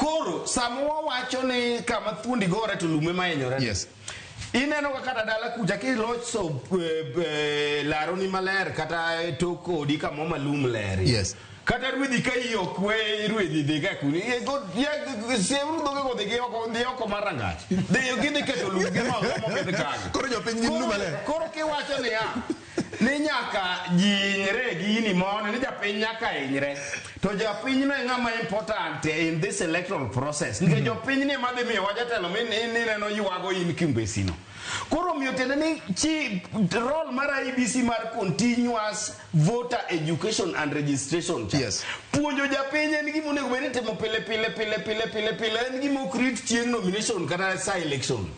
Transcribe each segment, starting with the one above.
Koro sama wawacho ni kama thuondi gore to lume ma hinyore. Ineno ka kata dala kucha kiloso laroni maler kata tok odi kamo lum ler. Kata rwedhi ka iyi ok we rwedhi dhi ga kuni. Siemuru dhoge go dhi gi oko dhi oko mar rangach. Dhi gidhi keto lum gi ma moketh kanyo. Koro jopiny gin lum maler. Koro kiwacho niya ni nyaka ji hinyre gini mono ni japiny nyaka hinyre to japiny no e ng'ama important in this electoral process nikech jopiny ni ema dhi miyowa jatelo mineno ywago in kimbesino. Koro omiyo tiende ni chi role mar IEBC mar continuous voter education and registration cha. Puonjo japiny en gima onego bed ni itimo pile pile pile pile pile pile, en gima ok rit chieng' nomination kata sa election.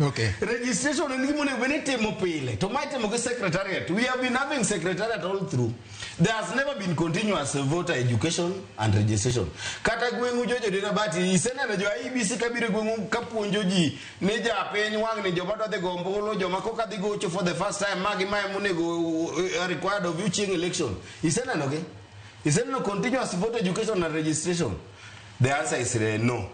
Registration en gima onego bed ni itimo pile, to ma itimo gi secretariat. We have been having secretariat all through. There has never been continuous voter education and registration. Kata gweng'u Jojo Dina Bati, iseneno jo IEBC kabiro e gweng'u kapuonjo ji ni japiny wang' ni joma dwa dhi go ombulu, joma koka dhi gocho for the first time, magi mae monego required of you chieng' election. Iseneno gi? Iseneno continuous voter education and registration? The answer is no.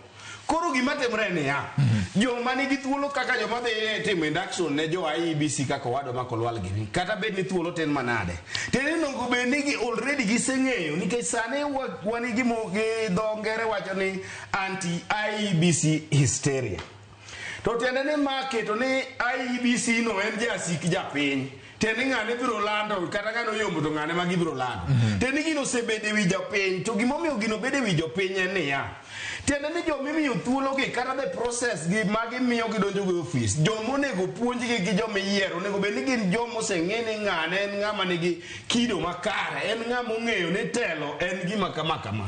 Koro gima timre niya, joma nigi thuolo kaka joma dhi timo induction ne jo IEBC kaka owadwa ma Kolwal gini, kata bed ni thuolo tin manade, tiende ni onego bed ni gi already giseng'eyo nikech sani wan gi gimo gi dho ngere wacho ni anti IEBC hysteria. To tiende ni ma keto ni IEBC no en jasik japiny. Tiende ni ng'ane biro lando kata ng'ane oyombo to ng'ane ma gibiro lando. Tiende ni gino osebedo e wi jopiny to gimomiyo gino bedo e wi jopiny en niya. Tiende ni jomimiyo thuolo gi kata the process gi ma gimiyo gidonjo go e ofis, joma onego puonjgi gi joma iyiero onego bed ni gin joma oseng'e ni ng'ane en ng'ama nigi kido makare, en ng'ama ong'eyo ni telo en gima kama kama.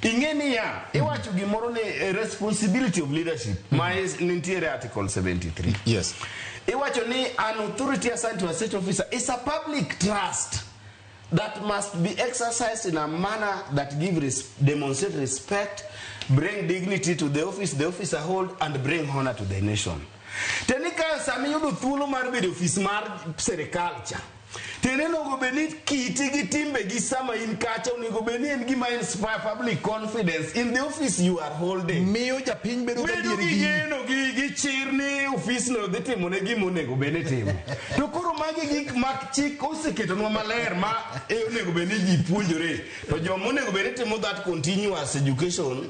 Ing'e niya, iwacho gimoro ni responsibility of leadership ma nitiere Article 73. Iwacho ni an authority assigned to a state officer is a public trust that must be exercised in a manner that give demonstrate respect, bring dignity to the office the officer hold, and bring honor to the nation. Teni ka sami yudo thuolo mar bedo ofis mar sirikal cha, tiende onego bed ni kiti gi timbe gi sama in kacha onego bed ni en gima inspire public confidence in the office you are holding. Miyo japiny bedo Bedo gadier gi gi geno gi chir ni ofisno dhi timo ne gima onego bed ni timo. To koro magi gik ma chik oseketonwa maler ma onego bed ni ji puonjore. To joma onego bed ni timo that continuous education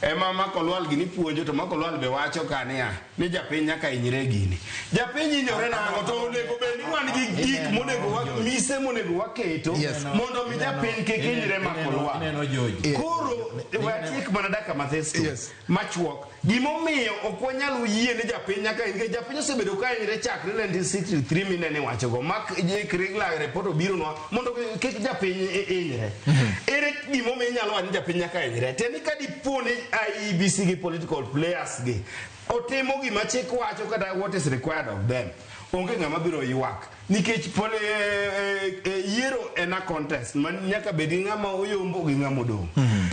ema Makolwal gini puonjo to Makolwal be wacho ka niya ni japiny nyaka hinyre gini. Japiny hinyore nang'o to onego bed ni wan gi gik monego wa mise monego waketo mondo mi japiny kik hinyre Makolwal. Ineno George. Koro we atiek mana dakika mathis tu machuok. Gimomiyo ok wanyal yie ni japiny nyaka hinyre, japiny osebedo ka hinyre chakre 1963 minene wachogo mak Kriegler report obironwa mondo kik japiny hinyre. Ere gimomiyo inyalo wacho ni japiny nyaka hinyre? Tiende ni ka dipo ni IEBC gi political players gi otimo gima chik wacho kata what is required of them, onge ng'ama biro ywak nikech yiero en a contest ma nyaka bed gi ng'ama oyombo gi ng'ama odong'.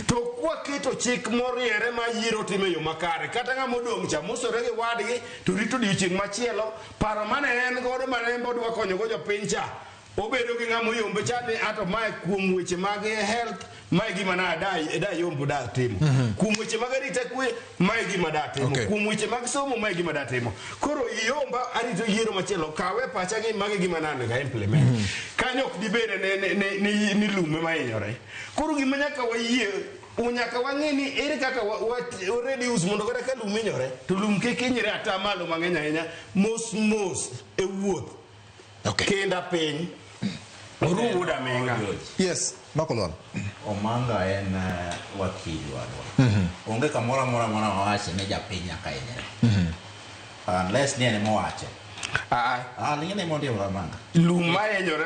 To kwaketo chik moriere ma yiero timo e yo makare, kata ng'ama odong' cha mosore gi wadgi to rito odiochieng' machielo, paro mane en godo mane en bodwa konyogo jopiny cha obedo gi ng'ama oyombe cha ni ato mae kuom weche mag health mae gima na da da yombo da timo. Kuom weche mag arita kwe mae gima da timo. Kuom weche mag somo mae gima da timo. Koro iyomba arito yiero machielo kawe pacha gi magi gima na onego implement. Kanyo ok dibede ni lume mahinyore. Koro gima nyaka wayie nyaka wang'e ni ere kaka wa reduce mondo kata ka lum hinyore to lum kik hinyre ata malo mang'eny ahinya mos mos e wuoth. Kinda piny. Oru wuod aming'a. Yes, Makolwal. Omanga en wakili wadwa. Onge kamoro amora moro mawache ni japiny nyaka hinyre. Unless ni en emowache. Ling'ne mondo Omanga. Lum mahinyore